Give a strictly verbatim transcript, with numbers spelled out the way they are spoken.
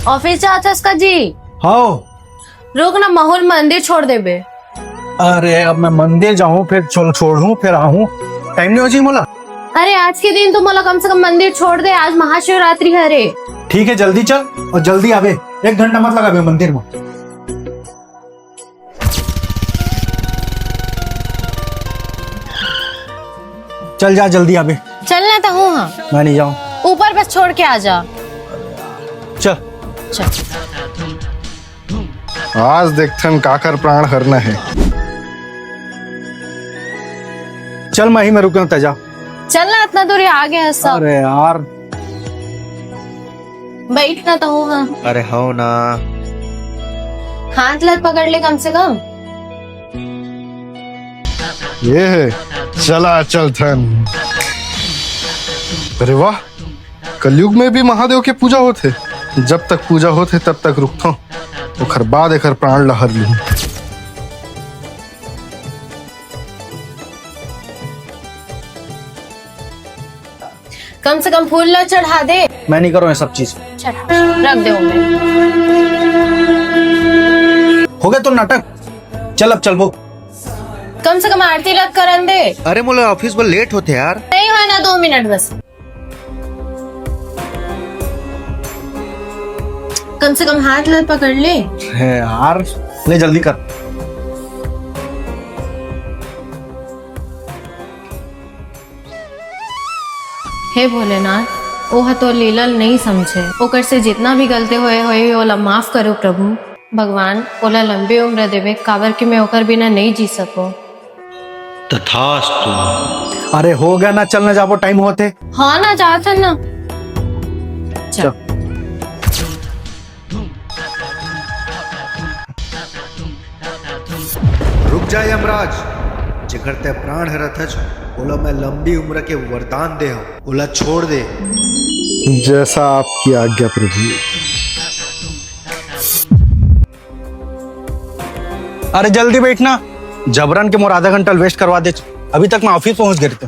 Office जात हस का जी? हाँ। रुक ना, महूं ल मंदिर छोड़ देबे। अरे, अब मैं मंदिर जाऊं, फिर छोड़, छोड़ूं, फिर आऊं, टाइम नहीं हो जी मोला। अरे, आज के दिन तो मोला कम से कम मंदिर छोड़ दे, आज महाशिवरात्रि हरे। ठीक है, जल्दी चल और जल्दी आवे, एक घंटा मत लगावे मंदिर में। चल जा, जल्दी आबे। चल ना तो हूँ, हाँ। मैं नहीं जाऊँ। ऊपर बस छोड़ के आ जा। चल। चल। आज देखथन काकर प्राण हरना है। चल, मैं ही में रुकना, तै जा। चल ना, इतना दूर आ गया सब। अरे यार। बैठ ना तो हूँ, हाँ। अरे हो ना। हाथ लत पकड़ ले कम से कम। ये है, चला चलथन। अरे वाह, कलयुग में भी महादेव के पूजा होथे। जब तक पूजा होथे, तब तक रुकथों, ओखर बाद एखर प्राण ला हर लूं। कम से कम फूल ला चढ़ा दे। मैं नहीं करूँ ये सब चीज। चल, रख दे उनमें। हो गया तो नाटक, चल अब चलबो। कम से कम आरती ला करन दे। अरे मोला ऑफिस बर लेट होथे यार। नहीं होय ना, दो मिनट बस। कम से कम हाथ ला पकड़ ले। है यार, ले जल्दी कर। हे भोलेनाथ, ओह तो लीला ल नइ समझे। ओकर से जितना भी गलती होए होही, ओला माफ करो प्रभु। भगवान, ओला लंबी उम्र देवे, काबर कि मैं ओकर बिना नइ जी सको। तथास्तु। अरे हो गया ना, चल ना जाबो, टाइम होथे। हाँ ना, जात हन ना। चल। चल। रुक जा यमराज, जेकर तै प्राण हरत हच, ओला मैं लंबी उम्र के वरदान दे हूँ, ओला छोड़ दे। जैसा आपकी आज्ञा प्रभु। अरे जल्दी बैठ ना, जबरन के मोर आधा घंटा वेस्ट करवा दे। अभी तक मैं ऑफिस पहुंच गए थे।